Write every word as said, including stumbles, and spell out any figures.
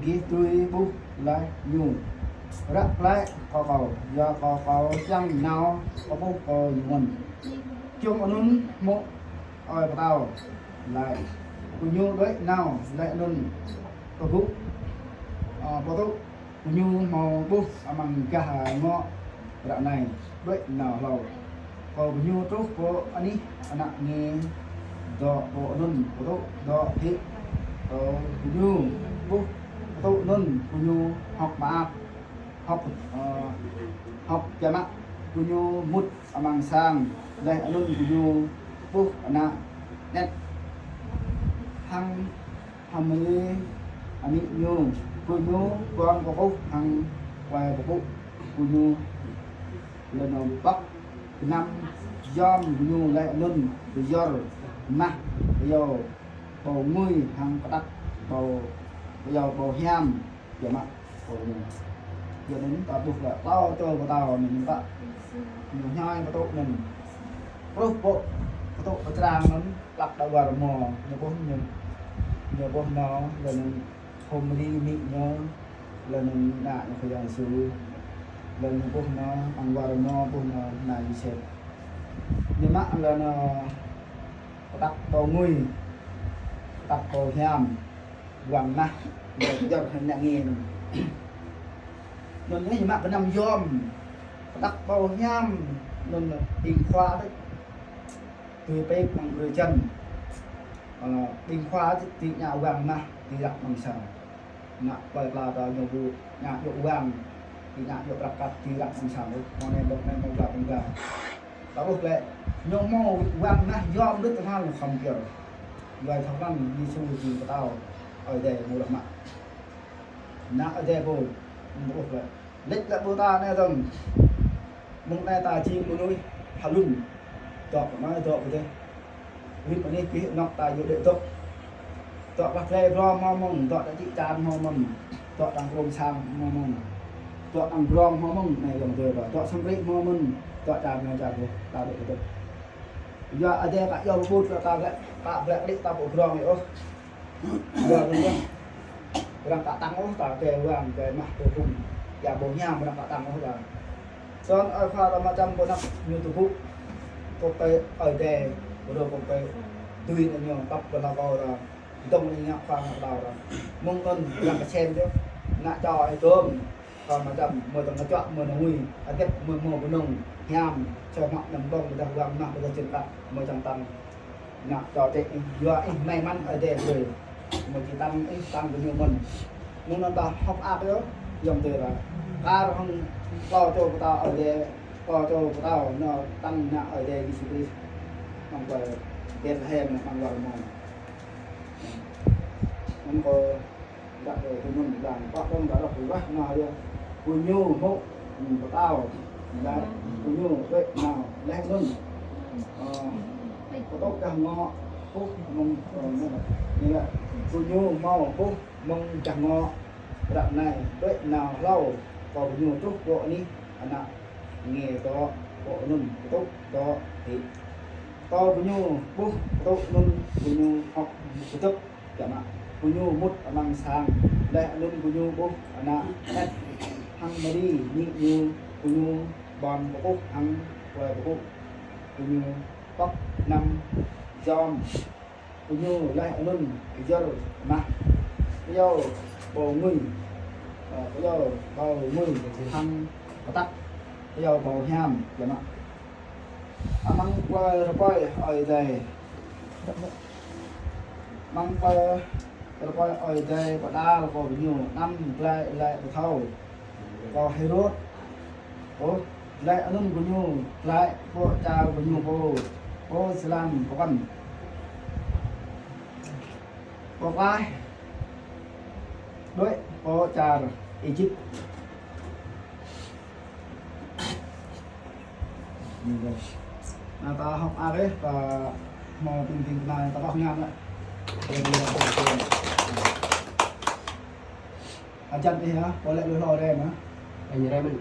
Ih tui buh laih ñu: Rah glaĭ kơ kâo, yua kơ kâo čiăng nao kơkuh kơ ñu mơ̆n. Giŏng anŭn mơ̆, ơi pơtao? Laĭ gơñu: Đuaĭ nao. Laih anŭn pơgŭ, ơ, pơtŭ gơñu hmâo ƀuh amăng gah ngŏ ră anai: Đuaĭ nao hlâo, kơ gơñu truh pơ anih ană nge dŏ pơ anŭn. Pơtŭ dŏ hĭ, kơ gơñu ƀuh pơtŭ anŭn, gơñu hơ̆k mơak, hơ̆k, ơ, hơ̆k biă mă. Gơñu mŭt amăng sang, laih anŭn gơñu ƀuh ană anet hăng H'Mari amĭ ñu. Gơñu ƀơ̆ng kơkuh hăng kuai pơkŭ gơñu. Laih anŭn pŏk gơnam yom gơñu, laih anŭn pơyơr mah pơyâo ƀâo ngui hăng pơtăk ƀâo, pơyâo ƀâo hiam biă mă kơ gơñu. Yua anŭn ta ƀuh laih klâo čô pơtao anŭn ñu tă, ñu hnhai pơtŭ anŭn. Truh pơ pơtŭ pơ črang anŭn, hlăk đa war rơmô, ñu ƀuh ñu, ñu ƀuh nao, laih anŭn H'Mari amĭ ñu, laih anŭn ană ñu Khua Yang Yêsu, laih ñu ƀuh nao amăng war rơmô, ƀuh nao ană Yôsep. Ñu mă laih anŭn pơtăk ƀâo ngui, pơtăk ƀâo hiam, wang nah, ñu pơyơr hăng ană nge anŭn. Anŭn ñu mă gơnam yom, pơtăk ƀâo hiam, anŭn ƀing khua đôč. Tui pĕk mơ̆ng ƀrơi jăn. Ơ, ƀing khua ti, ti ngă wang nah, ti răk amăng sang. Ngă plơi pla ta ñu ƀu ngă djơ̆ wang, ti ngă djơ̆ prăk kăk ti răk amăng sang. Mơ̆ng anai dŏ anai mơ̆ng gah mơ̆ng gah. Ta ƀuh laih, ñu hmâo wang nah yom đôč tơhnal ñu khŏm pơyơr. Yua thâo lăng Yêsu jing pơtao Ơi Adai mơ̆ rah mă. Ană Ơi Adai pô, ta ƀuh laih. Lĕ lĕ ƀu ta anai dơ̆ng. Mơ̆ng anai ta jing mơnuih halŭn. Dŏ kơ anai dŏ kơ adih. Wĭt mơnuih pih anŏk ta yua đĕ dŏ. Dŏ kơ glai brong hmâo mơ̆n, dŏ ta čĭ čan hmâo mơ̆n, dŏ tang krông sang hmâo mơ̆n, dŏ tang brong hmâo mơ̆n, anai ayŏng adơi ta. Dŏ sang krĭ hmâo mơ̆n, dŏ čan hmâo čan adih, ta đĕ dŏ. Yua adih kơ yua ƀu ta lĕ, ta blĕ lĕ ta ƀu brong yơh. Yua mơ̆n yơh. Arăng ka tăng ôh ta, kơ wang, kơ mah, kơ phung. Yua ƀu hiam arăng ka tăng ôh ta. Son ơi khua ta mă čăm pô năp ñu tơgŭ. Kơ kơ Ơi Adai, kơ kơ tui anŭn ñu tăp kơ ta kơ ta. Dŏng anai ngă khua ngă ta ta. Mơ̆ng anŭn arăng ka sem yơh. Ngă čô ơi tơm. Kâo mă čăm, mơ̆ tơ̆ng ngă čuă, mơ̆ nă ngui, hơget mơ̆ mơ̆ bơnơ̆ng hiam, čơ mă năm ƀơ̆ng, ƀôdah wang mah, ƀôdah čơkă, mơ̆ čang tăng. Ngă čô tĕ ih, yua ih may mắn Ơi Adai brơi. Mơ̆ či tăng ih, tăng gơñu mơ̆n. Mơ̆ng anŭn ta hơ̆k mơak yơh, ayŏng adơi ta. Kar hăng klâo čô pơtao Ơi Adai, klâo čô pơtao, ñu tăng ngă Ơi Adai Yêsu Krist. Hăng pơ Betlehem, hăng war rơmô. Hăng pơ Dah, ơ, gơñu lăng, pă tơ̆ng dah, dah, dah, nao yơh. Gơñu hmâo, ơ, pơtao. Laih, gơñu đuaĭ nao, laih anŭn. Ơ, pơtŭ gah ngŏ, ƀuh mơ̆ng, ơ, anai, anai. Gơñu hmâo ƀuh mơ̆ng gah ngŏ ră anai, đuaĭ nao hlâo, kơ gơñu truh pơ anih ană nge dŏ pơ anŭn, pơtŭ dŏ hĭ. Kơ gơñu ƀuh pơtŭ anŭn, gơñu hơ̆k pơjăp. Biă mă, gơñu mŭt amăng sang, laih anŭn gơñu ƀuh ană anet hăng Mari amĭ ñu, gơñu ƀơ̆ng kơkuh hăng kuai pơkŭ, gơñu pŏk gơnam yom gơñu, laih anŭn pơyơr mah, pơyâo ƀâo ngui, ơ, pơyâo ƀâo ngui hăng pơtăk, pơyâo ƀâo hiam, biă mă. Amăng plơi rơpơi Ơi Adai. Amăng plơi rơpơi Ơi Adai pơđar kơ gơñu anăm glaĭ laĭ pơthâo kơ Hêrôd. Ơ, laih anŭn gơñu glaĭ pơ čar gơñu pô, pơ jơlan pơkŏn. Pơklaih đuaĭ pơ čar Êjip. Anai ta hơ̆k mơak ih, ta hmâo ƀing ƀing kơna ta ƀuh ngam lĕ. Hơjăn ih hă, pô lĕ lui hlâo rem hă? Anh rem anh.